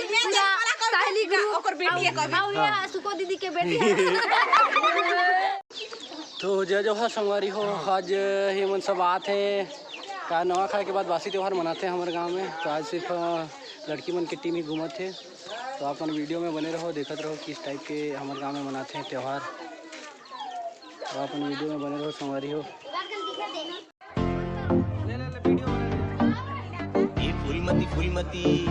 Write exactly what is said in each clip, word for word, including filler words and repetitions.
पूरा साहेली group, ओकर बेटी है कभी। अउ ये सुको दीदी के बेटी है। तो जय जोहार संगवारी हो, आज ये मन सब आत हे, का नवाखाई के बाद बासी त्योहार मनाथे हमर गांव में। तो आज सिर्फ, अ, लड़की मन के team ही घूमत हे। तो आप मन video में बने रहो, देखत रहो किस type के हमर गांव में मनाथे त्योहार। तो आप मन video में बने रहो संगवारी हो। ए फूलमती, फूलमती।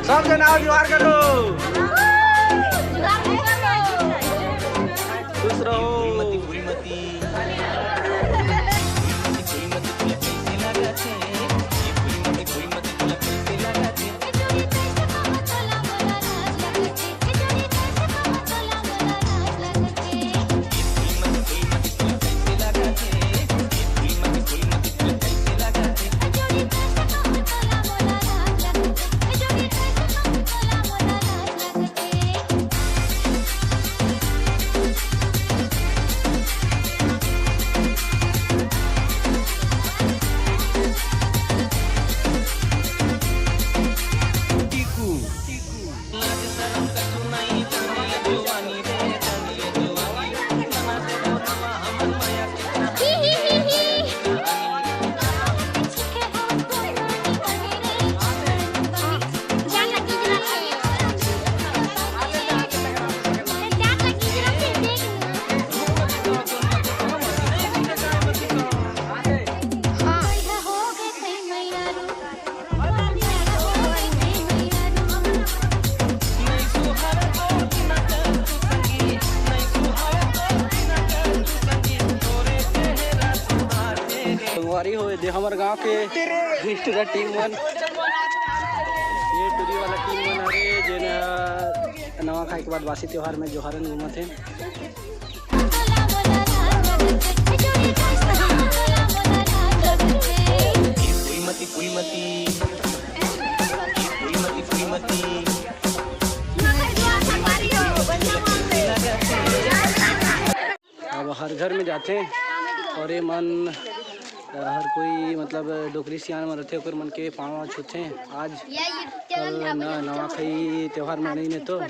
सब जना जोहार करो। खुश रहो। फूलमती, फूलमती। संगवारी हो, ये दे हमर गांव के टूरा team मन, ये टूरी वाला team मन हरे, जेन नवाखाई के बाद बासी त्योहार में जोहारन घूमत हे। फूलमती, फूलमती, फूलमती, फूलमती। अब हर घर में जाथे और ये मन, अ, हर कोई मतलब डोकरी सियान मन रथे, ओकर मन के पाँव छूथे। आज कल न-, नवाखाई त्योहार मनाही में तो, अ,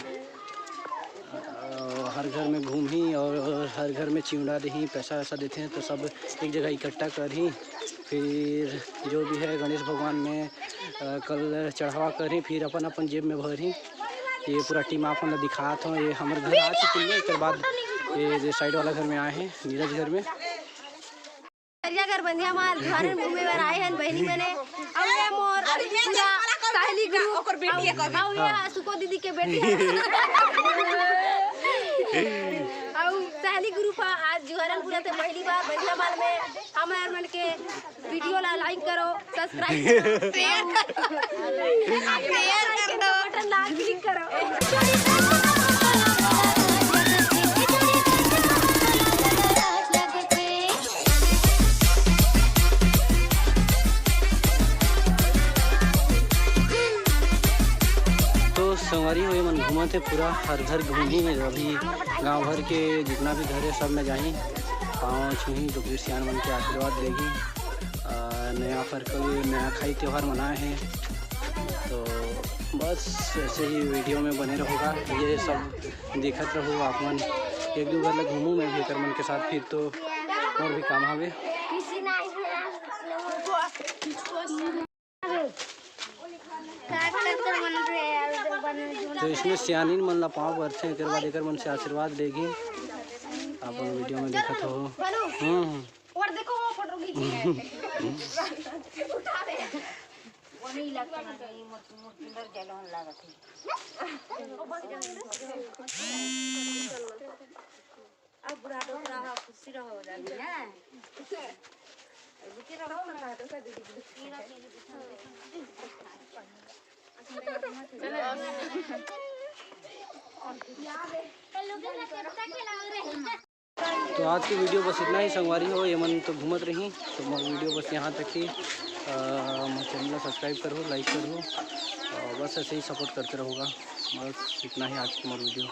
हर घर में घूमही और हर घर में चिउंडा देही, पैसा वैसा देथे तो सब एक जगह इकट्ठा करही। फिर जो भी है गणेश भगवान में, अ, कल चढ़ावा करही, फिर अपन अपन जेब में भरही। ये पूरा team आप मन ला दिखात हो। ये हमर घर आ चुकी है, एकर बाद ये जे side वाला घर में आए हैं, नीरज घर में। करिया घर बंधिया माल जुहारन घूमे बर आए हन बहिनी मने। अउ ये मोर पूरा साहेली group, ओकर बेटी है कभी। अउ ये सुको दीदी के बेटी है। अउ साहेली group आज जुहारन पूरा ते पहली बार बंधिया माल में हमर मन के video ला like करो, subscribe करो, share करो, share कर दो, button ला click करो। तो संगवारी हो, ये मन घूमत हे पूरा, हर घर घूमही। अभी गांव भर के जितना भी घर है, सब में जाही, पाँव छूही, डोकरी सियान मन के आशीर्वाद लेगी। अ, नवाखाई, नवाखाई त्योहार मनाए हे, तो बस ऐसे ही video में बने रहोगा। ये सब देखत रहो आप मन। एक दो घर ला घूमू मैं भी एकर मन के साथ, फिर तो और भी काम हवे। तो इसमें सियानिन मन ला पाँव परथे, एकर बाद एकर मन से आशीर्वाद लेगी। आप मन video में देखत हो। हम्म। और देखो वो फोटो खींच के। वही इलाका में ये मोर, मोर सुंदर जलवन लागत है। अब बुढ़ा तो बुढ़ा हो, खुशी रहो जानी ना। रुके रहो ना, तो का दीदी। चलो। तो आज की video बस इतना ही संगवारी हो, ये मन तो घूमत रही। तो मोर video बस यहाँ तक ही। अ, मोर channel ला subscribe करो, like करो और बस ऐसे ही support करते रहोगा। बस इतना ही आज की मोर video।